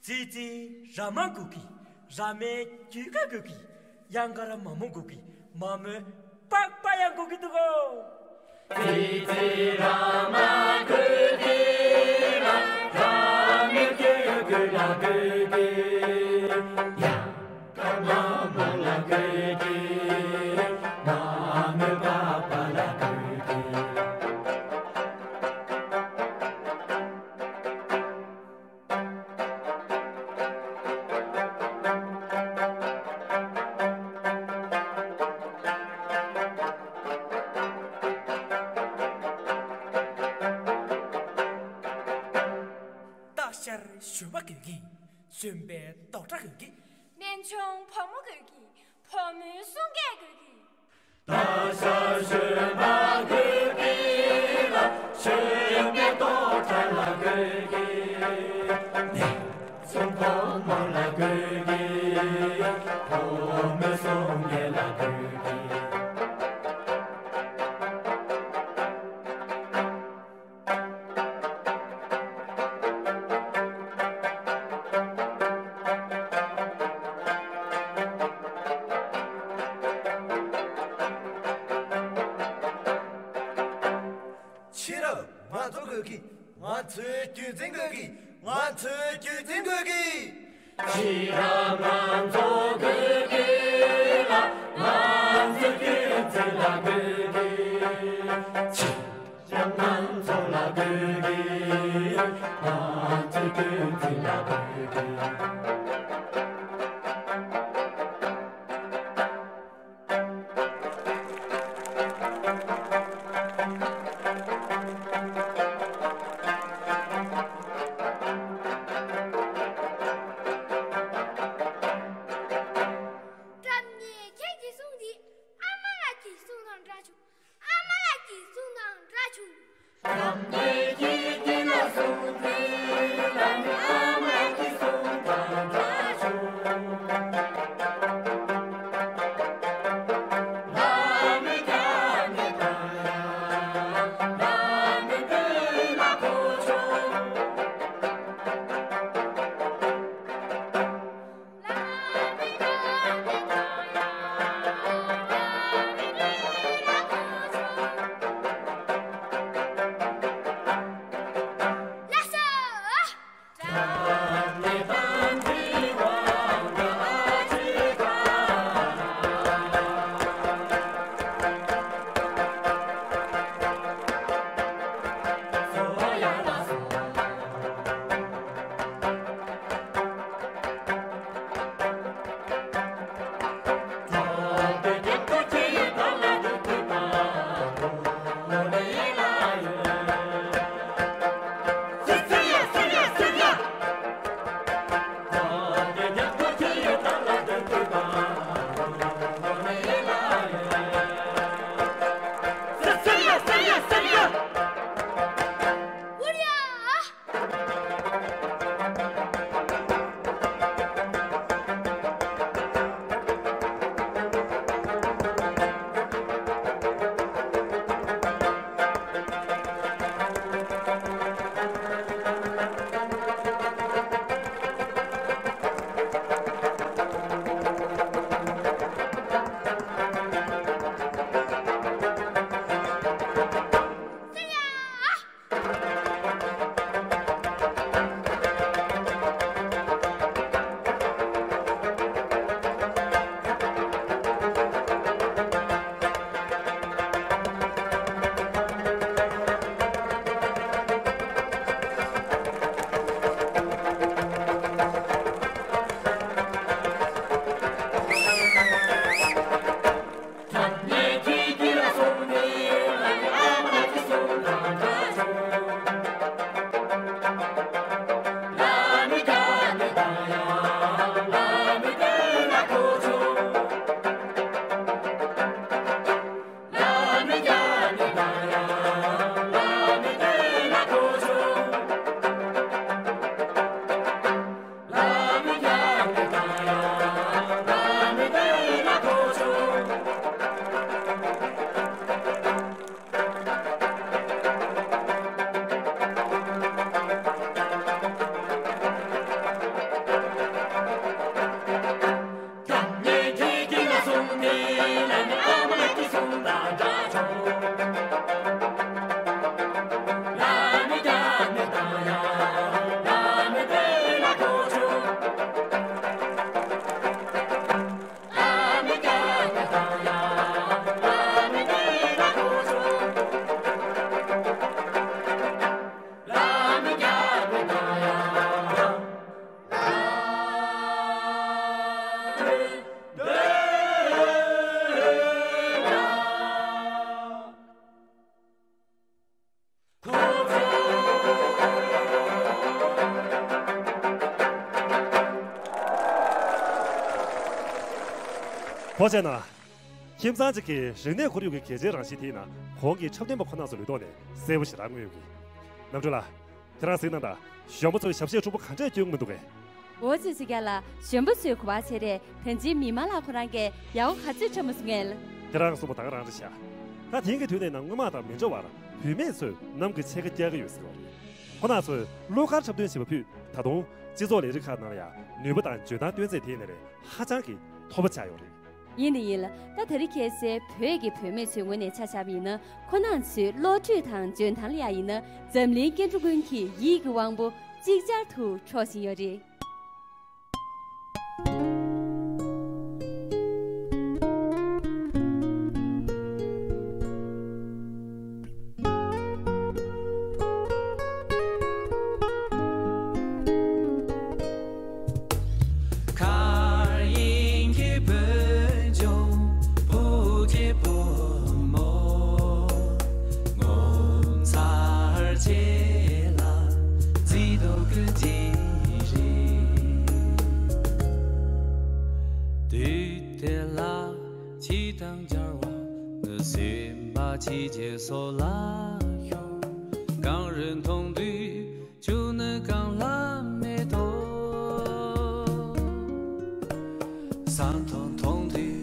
ཙི་ཙི་ར་མ་དགོས་ཀྱི། ར་མའི་རྒྱུད་ཀ་དགོས་ཀྱི། གཡང་དཀར་མ་མོ་དགོས་ཀྱི། མ་མོའི་པགས་པ་ཡང་དགོས་ཀྱི་འདུག་གོ། ཙི་ཙི་ར་མ་དགོས་ཀྱི་ལ། ར་མའི་རྒྱུད་ཀ་ལ་དགོས་ཀྱི། གཡང་དཀར་མ་མོ་ལ་དགོས་ཀྱི། མ་མོའི་པགས་པ་ལ་དགོས་ཀྱི། སྟག་ཤར་གཞོན་པ་དགོས་ཀྱི། གཞོན་པའི་རྡོག་ཁྲ་དགོས་ཀྱི། སྨན་ཆུང་བུ་མོ་དགོས་ཀྱི། བུ་མོའི་གསུང་སྐད་དགོས་ཀྱི། སྟག་ཤར་གཞོན་པ་དགོས་ཀྱི་ལ། གཞོན་པའི་རྡོག་ཁྲ་ལ་དགོས་ཀྱི། སྨན་ཆུང་བུ་མོ་ལ་དགོས་ཀྱི། བུ་མོའི་གསུང་སྐད་ལ་དགོས་ཀྱི། ཕྱི་རབས་ང་ཚོ་དགོས་ཀྱི། ང་ཚོའི་རྒྱུད་འཛིན་དགོས་ཀྱི། ང་ཚོའི་རྒྱུད་འཛིན་དགོས་ཀྱི། ཕྱི་རབས་ང་ཚོ་དགོས་ཀྱི་ལ། ང་ཚོའི་རྒྱུད་འཛིན་ལ་དགོས་ཀྱི། ཕྱི་རབས་ང་ཚོ་ལ་དགོས་ཀྱི། ང་ཚོའི་རྒྱུད་འཛིན་ལ་དགོས་ཀྱི། བཀྲ་ཤིས་ཁྱེད་ཀྱི་གསུང་འདི་ཨ་མ་ལགས་ཀྱི་གསུང་དང་འདྲ་བྱུང་། ཨ་མ་ལགས་ཀྱི་གསུང་དང་འདྲ་བྱུང་། བཀྲ་ཤིས་ཁྱེད་ཀྱི་གསུང་འདི་ཨ་མ་ལགས་ཀྱི་གསུང་དང་། ཐུགས་རྗེ་གནང་། ཁྱིམ་ཚང་གཅིག་གི་རིག་གནས་ཁོར་ཡུག་གི་གལ་ཆེའི་རང་བཞིན་དེ་ཡིན་ན། གོང་གི་འཁྲབ་སྟོན་པ་ཁོ་ན་ཚོ་ལུས་ཐོག་ནས་གསལ་པོ་ཞེ་དྲག་མངོན་ཡོང་གི། རྣམ་གྲོལ་ལགས། ཁྱེད་རང་གཟིགས་གནང་དང་། གཞོན་པ་ཚོས་ཞབས་གཞས་འཁྲུག་པོ་ག་འདྲས་སྐྱོན་གྱི་མི་འདུག་གས། འོ་ཙི་ཙི་རྒྱ་ལ་གཞོན་པ་ཚོས་གོ་བ་བྱས་རེད། ད་ཅིའི་མི་མང་ལ་ཁོ་རང་གིས་ཡག་པོ་ག་ཚོད་འཁྲབ་མ་སོང་ངས། ཁྱེད་རང་གསུངས་པ་ད་ག་རང་རེད་ཤག་ད་དེང་གི་དུས་ནས་ན་སྔོན་མ་དང་མི་འདྲ་བར་བུད་མེད་ཚོས་གནམ་གྱི་ཕྱེད་ཀ་རྒྱག་གི་ཡོད་ཟེར་བ་རེད། ཁོ་ན་ཚོས་གླུ་གར་འཁྲབ་སྟོན་བྱེད་པ་ཕུད་ད་དུང་སྤྱི་ཚོགས་ལས་རིགས་ཁག་ནང་ལ་ཡང་ནུས་པ་དང་འཇོན་ཐང་སྟོན་ཚད་དེ་ནས་རེད་ཧ་ཅང་གི་མཐོ་པོ་ཆགས་ཡོད་རེད། ཡིན་ནི་ཡིན་ལ། ད་ད་རེས་ཁ་སང་བོད་ཀྱི་བུད་མེད་ཚོའི་ངོས་ནས་ཆ་བཞག་པ་ཡིན་ན། ཁོ་རང་ཚོའི་བློ་གྲོས་དང་འཇོན་ཐང་ལ་ཡང་ཡིན་ན། འཛམ་གླིང་སྐྱེ་འགྲོ་ཀུན་གྱི་ཡིད་ཀྱི་དབང་པོ་ཅིག་ཅར་དུ་འཕྲོག་བཞིན་ཡོད་རེད། མཁའ་དབྱིངས་ཀྱི་བོད་ལྗོངས་བོད་ཀྱི་བུ་མོ། ངོ་མཚར་ཆེ་ལ་མཛེས་སྡུག་གི་རྗེས་རིང་། དུས་དེ་ལ་ཁྱེད་དང་མཇལ་བ། ངའི་སེམས་པ་ཁྱེད་ཀྱི་སྲོག་ལ་ཤོར། གངས་རི་མཐོང་དུས་ཁྱོད་ནི་གང་ལ་མེད་དོ། ས་མཐོ་མཐོང་དུས་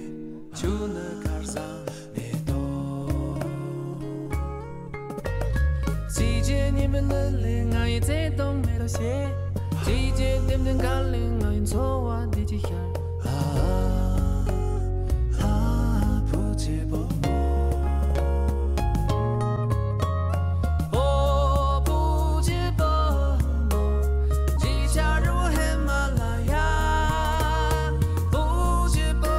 ཁྱོད་ནི་གར་ས་མེད་དོ། ཚིག་རྗེས་ཉི་མའི་ལི་ལི་ང་ཡི་བརྩེ་དུང་མེད་དོ་ཞེས། ཚིག་རྗེས་ལྡེམ་ལྡེམ་ག་ལེ་ང་ཡི་འཚོ་བ་འདི་ཅི་ཤར། ཨ་ཨ་བུ་གཅིག་པོ། ཨོ་བུ་གཅིག་པོ། ཅི་ཆ་རུ་ཧེ་མ་ལ་ཡ། བུ་གཅིག་པོ།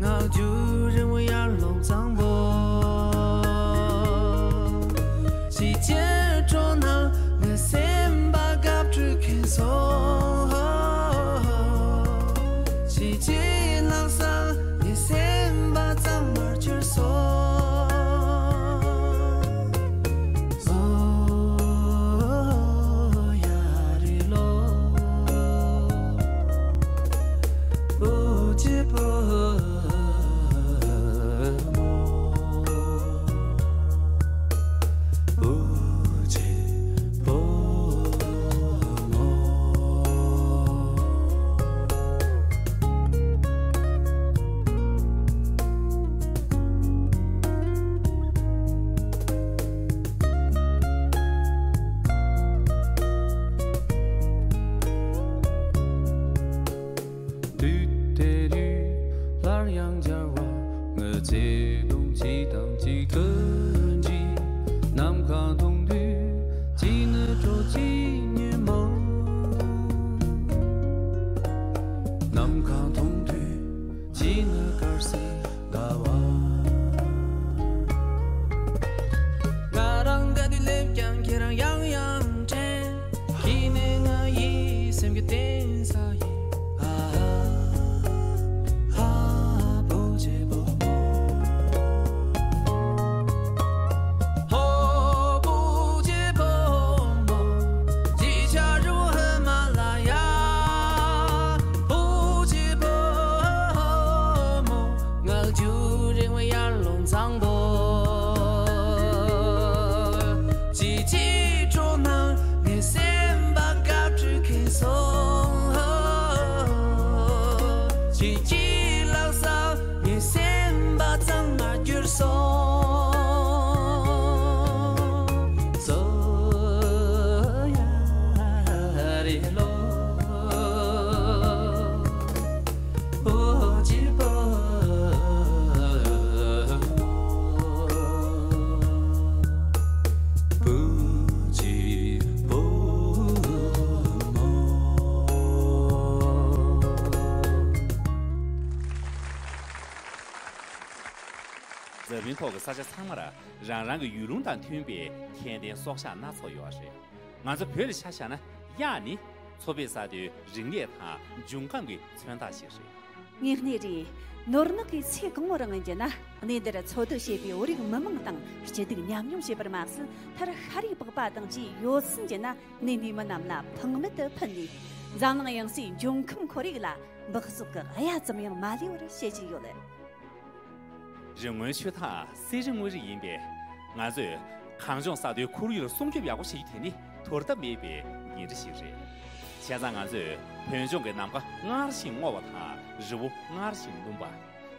ང་རྒྱུ་རིང་བོ་ཡར་ལོངས་གཙང་པོ། ཅི་ཅི་འཕྲོ་ན་ངའི་སེམས་པ་སྐབས་དྲུག་གིན་སོང་། ཅི་ཅི་ལགས་ས་ངའི་སེམས་པ་གཙང་མར་གྱུར་སོང་། ཨོ་ཡ་རི་ལོ། བུ་གཅིག་པོ། བུ་གཅིག་པོ། དུས་དེ་རུ་སླར་ཡང་མཇལ་བ། ངའི་བརྩེ་དུང་གཅིག་དང་གཅིག་ཏུ་འདྲེས། ནམ་མཁའ་མཐོང་དུས་གཅིག་ནི་སྤྲོ་གཅིག་ཉོན་མོངས། ནམ་མཁའ་མཐོང་དུས་གཅིག་ནི་དཀར་སེར་དགའ་བ། ང་རང་དགའ་དུས་སླེབས་ཀྱང་ཁྱེད་རང་ཡང་ཡང་དྲན། ཁྱེད་ནི་ང་ཡི་སེམས་ཀྱི་གཏིང་ས་ཡིན། ཨ་ཨ་བུ་གཅིག་པོ་མོ། ཧོ་བུ་གཅིག་པོ་མོ། ཅི་ཆ་རུ་ཧེ་མ་ལ་ཡ། བུ་གཅིག་པོ་མོ། ང་རྒྱུ་རིང་བོ་ཡར་ལོངས་གཙང་པོ། ཅི་ཅི་འཕྲོ་ན་ངའི་སེམས་པ་སྐབས་དྲུག་གིན་སོང་། ཅི་ཅི་ལགས་ས་ངའི་སེམས་པ་གཙང་མར་གྱུར་སོང་། སོ་ཡ་རི་ལོ། བུ་གཅིག་པོ། བུ་གཅིག་པོ་མོ། འཛམ་གླིང་ཐོག་གི་ས་ཆ་ཚང་མར་རང་རང་གི་ཡུལ་ལུང་དང་མཐུན་པའི་ཁྱད་ལྡན་སྲོག་ཆགས་སྣ་ཚོགས་ཡོད་རེད། ང་ཚོ་བོད་ལ་ཆ་བཞག་ན། གཡག་ནི་མཚོ་བོད་ས་མཐོའི་རིག་གནས་དང་འབྱུང་ཁམས་ཀྱི་མཚོན་རྟགས་ཤིག་རེད། དངོས་གནས་རེད། ནོར་ནག་གིས་ཚེ་གང་བོ་རིང་ཡིན་རྒྱུ་ན། གནས་འདིར་འཚོ་སྡོད་བྱེད་པའི་བོད་རིགས་མི་མང་དང་སྐྱིད་སྡུག་མཉམ་མྱོང་བྱེད་པར་མ་ཟད། མཐར་ཤ་རུས་པགས་པ་དང་བཅས་ཡོད་ཚད་ཡིན་རྒྱུ་ན། གནས་འདིའི་མི་རྣམས་ལ་ཕངས་མེད་དུ་ཕུལ་ནས། འཛམ་གླིང་ཡང་སའི་འབྱུང་ཁམས་ཁོར་ཡུག་ལ་འབག་བཙོག་གི་གཡའ་ཙམ་ཡང་མ་ལུས་པར་བྱེད་ཀྱིན་ཡོད། རི་སྔོན་ཆུ་ཐག་གསེར་རི་དངུལ་རི་ཡིན་པས། ང་ཚོས་གངས་ལྗོངས་ས་མཐོའི་ཁོར་ཡུག་ལ་སྲུང་སྐྱོབ་ཡག་པོ་བྱེད་རྒྱུ་དེ་ནི་དོར་ཐབས་མེད་པའི་ཉིན་རེ་ཞིག་རེད། བྱས་ཙང་ང་ཚོས་བོད་ལྗོངས་ཀྱི་ནམ་མཁའ་སྔར་བཞིན་སྔོ་བ་དང་རི་བོ་སྔར་བཞིན་སྣུམ་པ།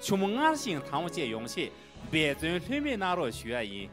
ཆུ་མོ་སྔར་བཞིན་དྭངས་པ་བཅས་ཡོང་ཆེད་འབད་བརྩོན་ལྷོད་མེད་གནང་རོགས་ཞུ་ཡ་ཡིན།